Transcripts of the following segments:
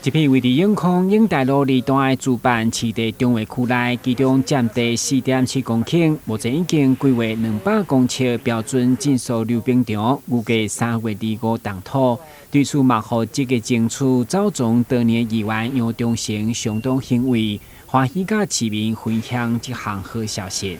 這片位佇永康永大路二段的主辦市地中華區內，其中佔地4.7公頃，目前已經規劃200公尺標準競速溜冰場，預計3月25動土。對此嘛，予這個爭取走樁多年議員楊忠誠相當欣慰，歡喜佮市民分享這項好消息。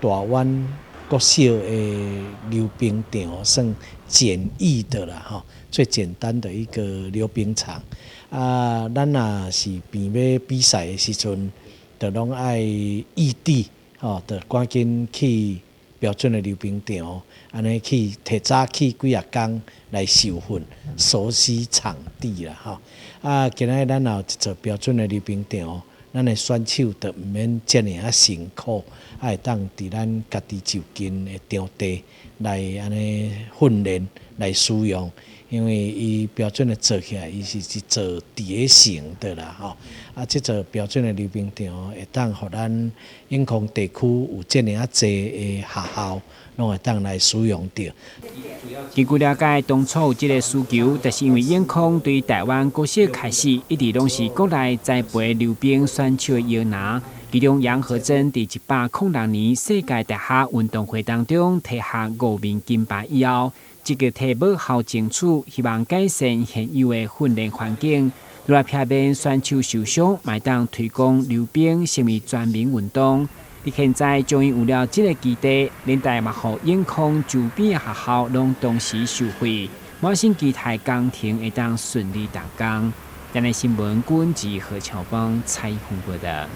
大灣國小的溜冰場算簡易的啦，吼，最簡單的一個溜冰場。啊，咱若是變欲比賽的時陣，就攏愛異地，吼，就趕緊去標準的溜冰場，按呢去提早去幾仔工來受訓，熟悉場地啦，吼。啊，今仔日咱若有一座標準的溜冰場，咱的選手就毋免遮爾仔辛苦，啊會當佇咱家己就近的場地來按呢訓練來使用。因為伊標準的做起來，伊是一座疊型的啦，吼。啊，這座標準的溜冰場會當予咱永康地區有遮爾仔濟的學校，攏會當來使用著。根據了解，當初有這個需求，就是因為永康對大灣國小開始，一直攏是國內栽培溜冰選手的搖籃。其中楊和珍佇106年世界大學運動會當中提下五面金牌以後，積極替母校爭取，希望改善現有的訓練環境，來避免選手受傷，嘛會當推廣溜冰成為全民運動。佇現在終於有了這個基地，連帶嘛予永康周邊的學校攏同時受惠，滿心期待工程會當順利動工。台南新聞，郭文吉何喬邦採訪報導。